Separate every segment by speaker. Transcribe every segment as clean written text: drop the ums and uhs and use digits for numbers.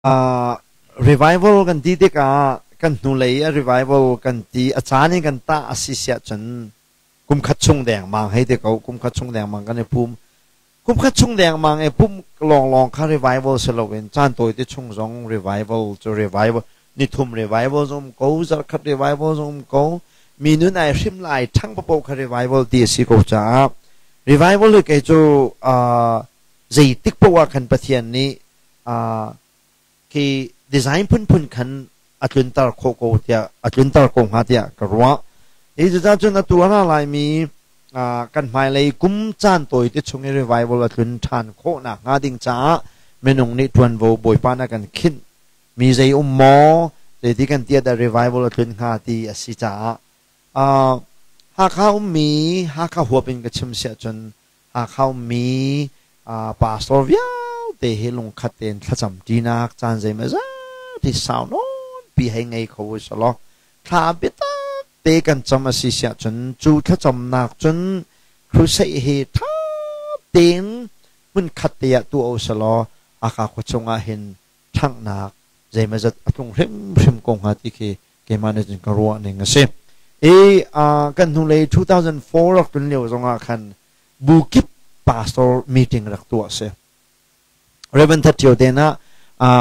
Speaker 1: Revival kan ti tikah kan hnulei a revival kan ti a caan in kan tah a si siah cun kum khat chung dengmang hei ti ko, kum khat chung dengmang kan i pum. Kum khat chung dengmang i pumh lawnglawng kha revival si loin caan tawite chung zong revival cu revival, nithum revival zong um ko, zarhkhat revival zong um ko, mi nun ai hrim lai ṭhang paoh kha revival ti a si ko caah revival hi kei cu zeitik paoh ah khan Pathian nih khi design phunphun khan a tlunter khawh ko tiah a tlunter ko hnga tiah ka ruah. Hi cucaah cun atu a ra laimi kan hmailei kum caan tawi te chung i revival a tlun ṭhan khawh nakhnga ding caah minung nih ṭuanvo Bawipa na kan khinh mi zei um maw, zeiti kan ti dah revival a tlun hnga ti a si caah Hakha ummi, Hakha huap in ka chim siah cun Hakha ummi pastor vialte hi lungkhat tein thlacam ṭinak caan zeimawzat hi sau nawnpi hei ngei kho u selaw thla biatak te kan cam a si siah cun cu thlacamnak cun crusade hi ṭha tein hmunkhat te ah tuah u selaw Hakha khua chungah hin ṭhanghnak zeimawzat a tlung hrimhrim ko hnga ti khi keimah nih cun ka ruah ning a si. I kan hnulei 2004 rak tlun lio zongah khan bu kip pastor meeting rak tuah a si. Reverend That Ṭio te nah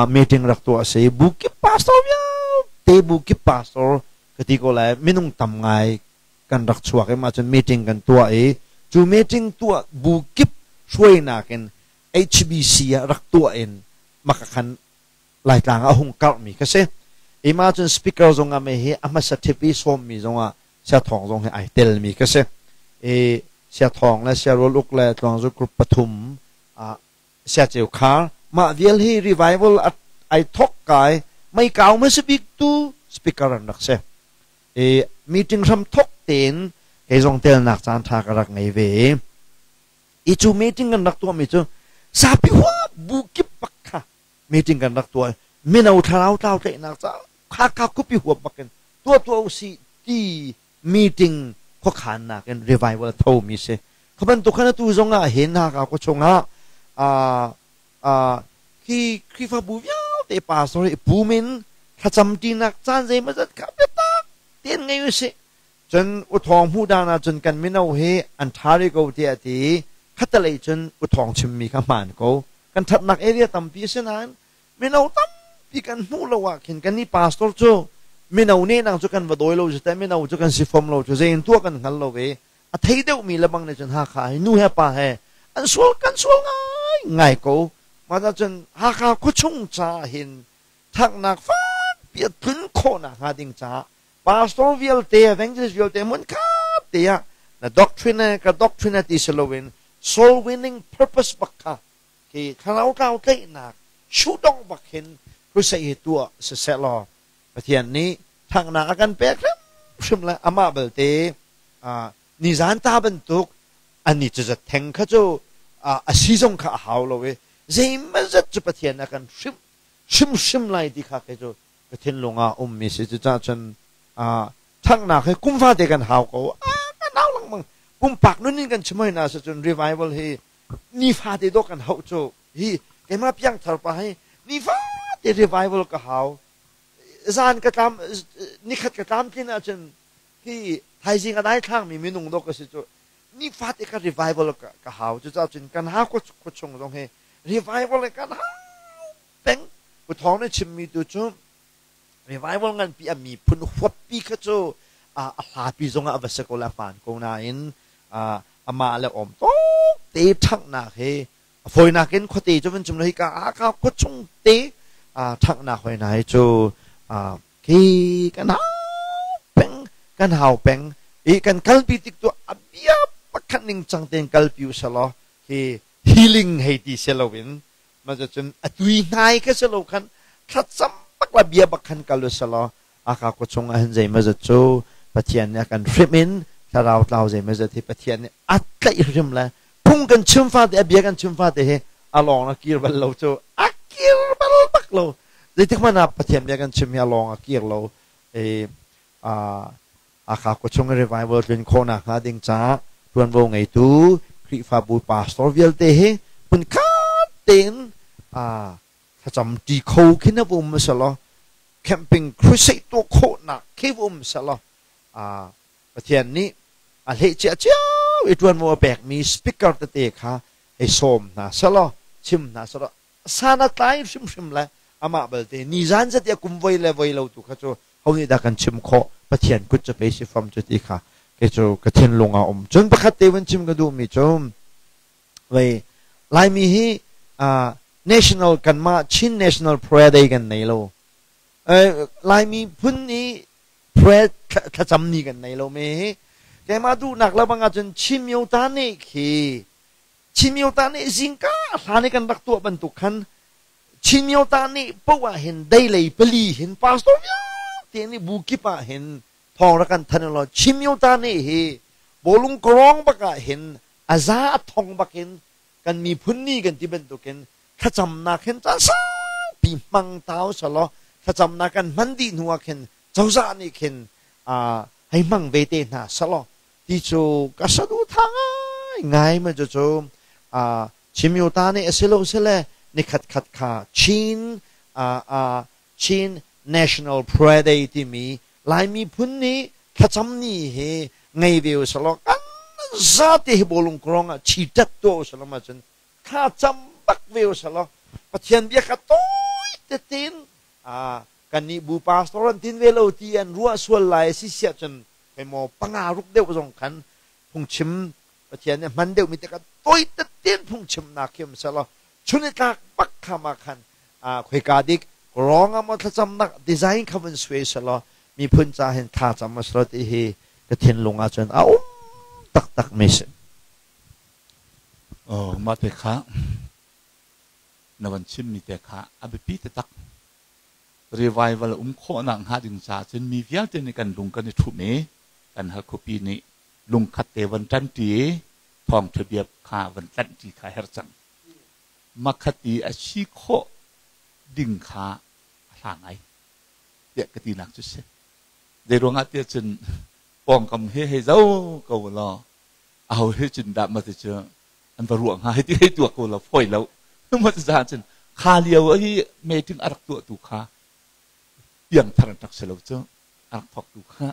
Speaker 1: meeting rak tuah a si. Bu kip pastor vialte, bu kip pastor ka ti ko lai, minung tam ngai kan rak chuak i mah cun meeting kan tuah i cu meeting tuah bu kip hruainak in HBC ah rak tuah in maka khan Laitlang ah a hung karhmi ka si. Ima cun speaker zong ah me hi a hmasa thip i sawmmi zong ah Sia Thawng zong hi ai telmi ka si. I Sia Thawng le Sia Rual Uk le Tluangzu Group pathum Sia Ceu Khar mah vial hi revival ai thok kai mei kau hmasa bik tu speaker an rak si. I meeting hram thok tein kei zong telnak caan tha ka rak ngei ve i i cu meeting kan rak tuahmi cu zapi huap bu kip bak kha meeting kan rak tuah. Mino thlarau tlau tlaihnak ca Hakha khuapi huap bak in tuah tuah usih ti meeting khuakhannak in revival tho mi si. Kha bantuk khan atu zong ah hin Hakha khua chungah khi Khrihfabu vialte pastor hi pum in thlacam ṭinak caan zeimawzat kha biatak tein ngei usih. Cun U Thawng hmuh dan ahcun kan mino hi an ṭha rih ko tiah a ti i khattelei cun U Thawng chimmi kha hmaan ko. Kan ṭhatnak area tampi a si nain mino tampi kan hmuh lo ah khin kannih pastor cu mino nehnang cu kan va dawi lo cu teh, mino cu kan si fom lo cu, zei in tuah kan hngal lo i a thei deuhmi lebang nih cun Hakha hi nu he pa he an sual, kan sual ngai ngai ko. Mah cun Hakha khuachung caah hin ṭhangnak fakpi a tlun khawh nakhnga ding caah pastor vialte, evangelist vialte hmun khat te ah na doctrine ka doctrine ti si loin soul winning purpose bak kha khi thlarau tlau tlaihnak shudong bak hin crusade hi tuah siseh law Pathian nih thangnak a kan pek hrimhrim le amah belte nizan ta bantuk ani cu zat theng kha cu a si zong kha a hau lo i zeimazat cu Pathian a kan hrim hrimhrim lai ti kha kei cu ka thinlung ah ummi si. Cucaah cun ṭhanghnak hi kum fate kan hau ko, kan hau lengmang. Pumpak nun in kan chim hoi na si cun revival hi nifate dawh kan hauh cu. Hi keimah piangthar pa hi nifate revival ka hau. Zan ka tlam, nikhat ka tlamtlin ahcun hi thaizing a dai thlangmi minung dawh ka si cu. Nifate ka revival ka hau. Cucaah cun kan hau khua chung zong hi revival kan hau peng. Pu Thawng nih chimmi tu cu revival nganpi a miphun huappi kha cu a hlapi zongah a va si ko le a hmaan ko nain amah le awm tawk te ṭhanghnak hi a fawinak in khuate cu van chim lo, hika ah ka khua chung te ṭhanghnak hoi hna hi cu khi kan hau peng, kan hau peng i kan kalpi tik tu a bia pakhat ning cang tein kalpi u selaw khi healing hei ti si loin mah cun a tui hnai kha si lo khan thlacam bak la bia bak khan kal u selaw aka ko chung ah hin zeimawzat cu Pathian nih a kan hrim in thlarau tlau zeimawzat hi Pathian nih a tlaih hrim le phung kan chim fate, a bia kan chim fate hi a lawng a kir bal lo cu, a kir bal bak lo. Zeitik hmanh ah Pathian bia kan chim hi a lawng a kir lo. I aka ko chung revival tlun khawhnak hnga ding caah ṭuanvo ngeitu Khrihfabu pastor vialte hi hmunkhat tein thlacam. Thlacam ṭi kho khi na um selaw camping crusade tuah khawhnak khi um selaw Pathian nih a hleh cia cio i ṭuanvo a pekmi speaker tete kha hei sawm hna selaw chim hna selaw san a tlai hrimhrim le amah balte nizan zat i a kum voi le voi lo tu kha cu ho nih dah kan chim khawh? Pathian kut cu pei si fam cu ti kha kei cu ka thinlung ah um. Cun pakhat te vun chim ka duhmi cu vei Laimi hi national kanmah Chin National Prayer Day kan nei lo. Laimi phun nih prayer thlacam ni kan nei lo me. Keimah duhnak le bang ahcun Chin Myota nih khi Chin Myota nih zingka hlan i kan rak tuah bantuk khan Chin Myota nih poah hin deilei pali hin pastor vialte nih bu kip ah hin thawng rak kan thanh law Chin Myota nih hi bawlung kawrong bak ah hin a za a thong bak in kan miphun ni kan ti bantukin thlacamnak hin caan saupi hmang tau selaw thlacamnak kan hman dih hnu ah khin cozah nih khin hei hmang ve te hna selaw ti cu ka saduhthah ngai ngai ma cu cu Chimyota nih a si lo sile nikhat khat kha Chin Chin National Prayer Day timi Lai miphun nih thlacam ni hi ngei ve u selaw kan zate hi bawlung krawng ah chi tat tuah u selaw ma cun thla cam bak ve u selaw Pathian bia kha tawi tetin kan nih bu pastor an tin ve lo ti an ruah sual lai si siah cun hei maw panga ruk deuh zong khan phungchim Pathian nih hman deuhmi te kha tawi tetin phungchimnak khi um selaw chun i tlak bak kha ma khan khoika dik rawng ah maw thlacamnak design kha vun suai selaw miphun ca hin thla cam a selaw ti hi ka thinlung ah cun a um taktak mi si.
Speaker 2: Oh, mah te kha na van chimmi te kha a biapi taktak. Revival um khawhnak hnga ding caah cun mi vialte nih kan lung kan i ṭhumh i kan halkhupi nih lungkhat te van ṭanṭi i thawngṭha bia kha van tlanhṭi kha a herh cang. Makhat i a si khawh ding kha a hla ngai tiah ka tinak cu si. Zeiruangah tiah cun pawngkam he hei zo ko law aho he cun dah mati cu an va ruah hnga hei ti hei tuak ko law fawi lo. Ma cu cun kha lio hi meeting a rak tuahtu kha piangthar an rak si lo cu a rak thawktu kha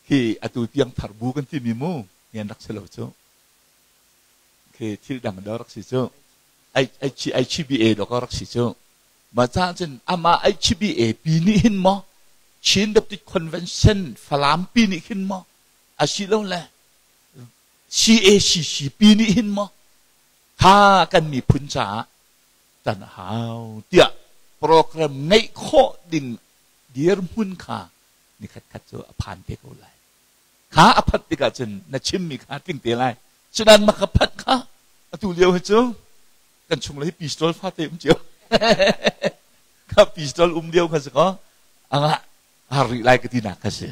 Speaker 2: hi atu piangthar bu kan timi mu hi an rak si lo cu khi thil dang do rak si cu HBA do ka rak si cu ma ca cun amah HBA pi nih hin maw Chin Baptist Convention Falam pi nih hin maw asilo le CACC pi nih hin maw kha kan miphun caah tan a hau tiah program ngeih khawh ding dirhmun kha nikhat khat cu a phan te ko lai. Kha a phanh tikah cun na chimmi kha tling te lai. Cunan maka phanh kha atu lio hi cu kan chung le hi pistol fate um cio. Kha pistol um lio kha si ko anga har rih lai ka ti nak kha si.